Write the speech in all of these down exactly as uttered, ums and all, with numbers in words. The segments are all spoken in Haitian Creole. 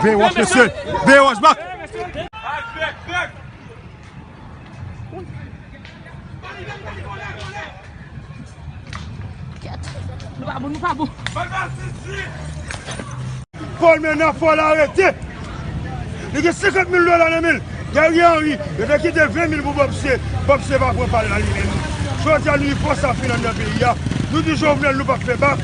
Veye wòch, mesye! Veye wòch, bak! Kèt. Nou pa bon, nou pa bon. Fò l mennen, fò l arete. Li gen senkant mil dola nan men l. Guerrier Henry, yo te kite ven mil pou Bòpse. Bòpse pa pran pa l la li menm. Jodi a, nou di fòs ap fin anndan peyi a. Nou di Jovenel, nou p ap fè bak.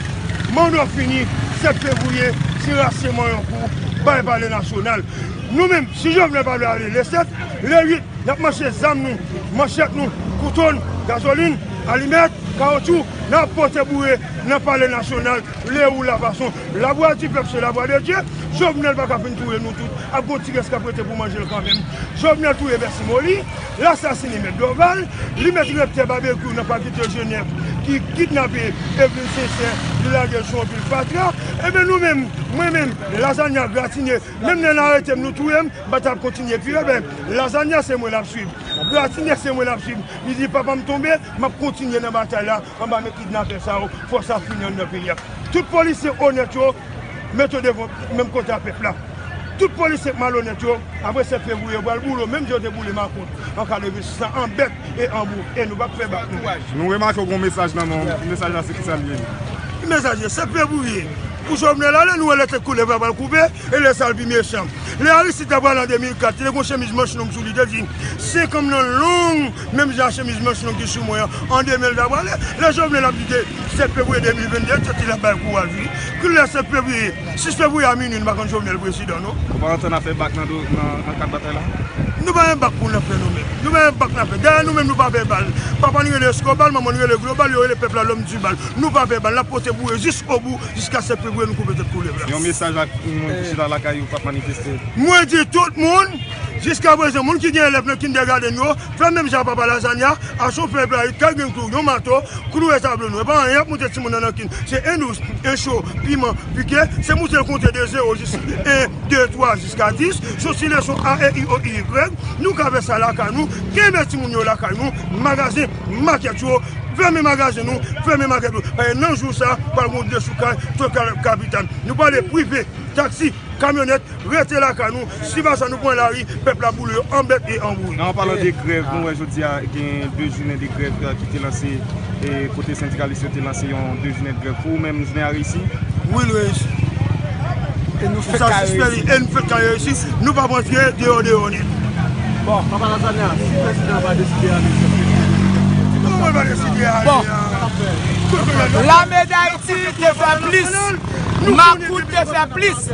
Manda w fini, sèt fevriye, se rasanbleman yon kou, bay Palè Nasyonal. Nou menm, si Jovenel pa vle ale le sèt, le uit, n ap mache zam nou, manchèt nou, kouto n, gazolin, alimèt, kawotchou, n ap pote boure nan Palè Nasyonal, le ou la fason. Lavwa di pèp se lavwa de Dye. Jovenel pa ka fin touye nou tout. Ap gon ti rès k ap rete pou manje l kanmenm. Jovenel touye Bèsi Moli, l asasine Mèt Dòval, li mèt rèptè Babekyou nan Pakito Jenèf ki kidnape Eveline Sincère, li lage l sou yon pil fatra. Ebyen nou menm, mwen menm, Lazanya, Gratinye, menm lè n arete m, nou touye m, batay ap kontinye. Pi ebyen, Lazanya se mwen l ap swiv. Gratinye se mwen l ap swiv. Li di, papa m tonbe, m ap kontinye nan batay la anba men kidnapè sa yo. Fòs ap fini anndan peyi a. Tout polisye onèt yo, mete yo devan menm kote a pèp la. Tout polisye k malonèt yo, apre sèt fevriye, yo pral boule yo, menm jan yo te boule Makout an katrevensis la, an bèt e an bou, e nou p ap fè bak nou. Nou remake w gen yon mesaj nan men w. Mesaj la, se kisa l ye? Mesaj la, sèt fevriye, pou Jovenel ale, nou wè lè tèt koulèv la pral koupe, e lè sa l pi mechan. Lè Aristide t ap prale an de mil kat, li te gen yon chemiz manch long sou li, te di, senk an m nan long, menm jan a chemiz manch long ki sou mwen an, an de mil ta prale. Lè Jovenel ap di de sèt fevriye de mil venn de, tèt li ap bay kouraj, wi. Kilè sèt fevriye, sis fevriye a minui, nou pa konn Jovenel prezidan, non. Ou pa antre nan fè bak nan do, nan, nan kad batay la? Nou pa gen bak pou n ap fè nou menm. Nou pa gen bak n ap fè. Dayè nou menm nou pa fè bal. Papa n rele Escobar, manman n rele Global, yo rele pèp la l'homme du bal. Nou pa fè bal, n ap pote boure jis obou, jiska sèt fevriye nou koupe tèt koulèv la. Yon mesaj ak moun ki chita lakay yo k ap manifeste. Mwen di tout moun, jiska prezan, moun ki gen elèv nan kindergarten yo, fè menm jan ak papa Lazanya, achte yon fèy playit, kay grenn klou, yon mato, kloure tablo nou. E pa anyen, y ap moute timoun nan nankin. Se en dous, en cho, piman, pike, se moute l konte de zewo jis en, de, twa, jiska dis, soti leson A, E, I, O, U, Y. Nou ka fè sa lakay nou, kenbe timoun yo lakay nou, magazen, makèt yo, fèmen magazen nou, fèmen makèt nou. Paske nan jou sa, pral gen yon dechoukay total kapital. Nou pale prive, taksi, kamyonèt, rete lakay nou. Si pa sa, nou pran lari, pèp la boule yo an bèt e an bri. Nan, an palan de grèv, nou wè jodi a gen de jounen de grèv, euh, ki te lanse, e kote sendikalis yo te lanse yon de jounen de grèv. Pou ou menm, jounen a reyisi? Wi, l reyisi. E nou fèk ka reyisi. E nou fèk ka reyisi. Nou p ap antre deyò, deyò nèt. Bon, papa Lazanya, si prezidan pa deside ale, kòman l va deside ale? Bon. Lame Dayiti te fè plis. Makout te fè plis.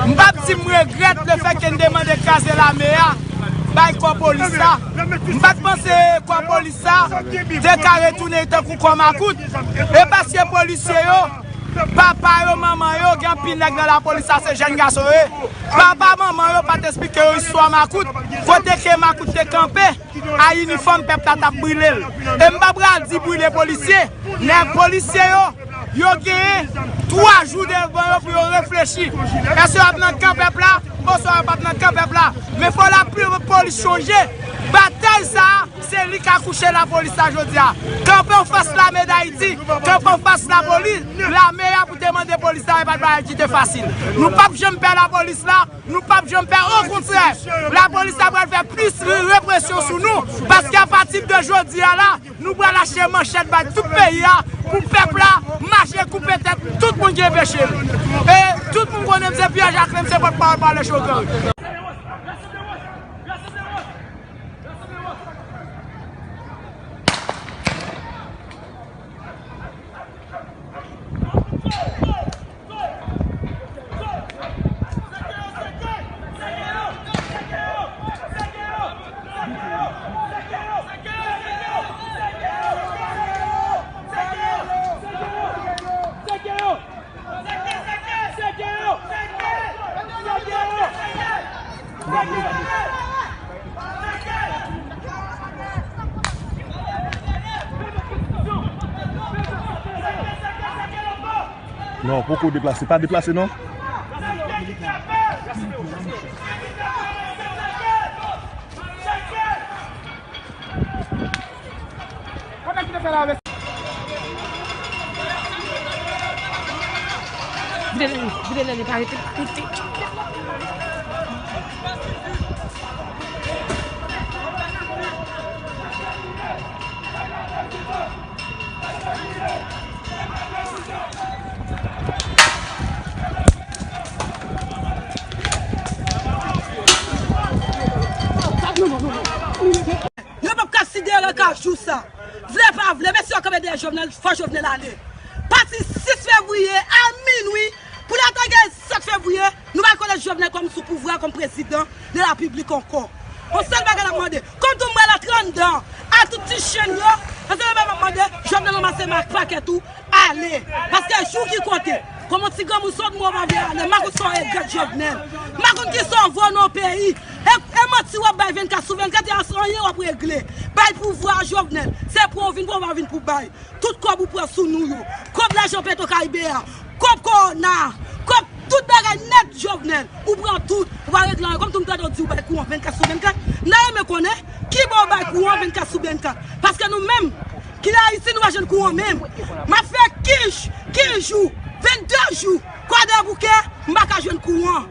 M p ap di m regrèt lefètke n te mande kraze lame a, bay kò polis la. M pa t panse kò polis sa te ka retounen tankou kò makout. E paske polisye yo, papa yo, manman yo, gen anpil nèg nan lapolis sa, se jèn gason yo ye. Papa, manman yo pa t esplike yo istwa makout, kote ke makout te kanpe, a inifòm pèp la t ap brile l. E m pa pral di brile polisye, men polisye yo, yo genyen twa jou devan yo pou yo reflechi. Èske y ap nan kan pèp la? Oswa yo p ap nan kan pèp la. Men fò lapolis chonje. Batay sa a, se li k akouche lapolis la jodi a. Kanpe anfas lame Dayiti, kanpe anfas lapolis, lame a pou te mande polis la, e pa t bagay ki te fasil. Nou p ap janm pè lapolis la, nou p ap janm pè, okontrè, lapolis la pral fè plis re-, represyon sou nou, paske apati de jodi a la, nou pral achte manchèt bay tout peyi a, pou pèp la mache koupe tèt tout moun ki enpeche l. E tout moun konnen m se Pyè Jaklin, m se pòtpawòl Palè Cho Gran Ri. Non, poko deplase. Pa deplase, non. Vide lè, vide lè, li pa rete, pa rete. Yo p ap konsidere kajou sa. Vle pa vle, mesye yo kanpe dèyè Jovenel, fò Jovenel ale. Pati sis fevriye a minwi, pou l atake sèt fevriye, nou pa rekonèt Jovenel kòm sou pouvwa, kòm prezidan de la repiblik ankò. Yon sèl bagay n ap mande, kòm tou m wè l antre anndan, ak tout ti chenn yo, yon sèl bagay m ap mande, Jovenel ranmase mak pakèt ou, ale. Paske jou ki konte. Kòm yon ti granmoun sot mwen pa vle ale. M pa konn sa w regrèt Jovenel. M pa konn kisa w vo nan peyi. E, e manti w ap bay vennkat sou vennkat, e anyen w ap regle. Bay pouvwa a Jovenel. Se pran w vin pran, w pa vin pou bay. Tout kòb ou pran sou nou yo. Kòb lajan Petro Caribe a. Kòb kowona. Kòb tout bagay nèt Jovenel. Ou pran tout. Ou pa regle anyen. Kòm tou m tande w di w bay kouran vennkat sou vennkat. M ta renmen konnen kibò w bay kouran vennkat sou vennkat. Paske nou menm, ki nan Ayiti, nou pa jwenn kouran menm. M ap fè kenz, kenz jou, vennde jou, kwadabouke, m pa ka jwenn kouran.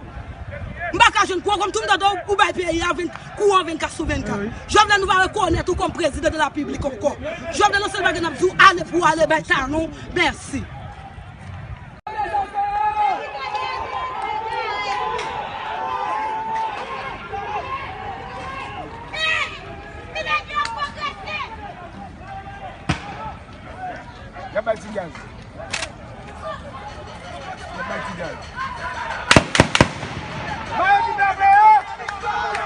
M pa ka jwenn kouran, kòm tou m tande w, ou bay peyi a vennkat, kouran vennkat sou vennkat. Jovenel, nou pa rekonèt ou kòm prezidan de la repiblik ankò. Jovenel, yon sèl bagay n ap di w, ale pou w ale, bay talon, mèsi. Y ap bay ti gaz. Y ap bay ti gaz. Bay yo ti tape yo!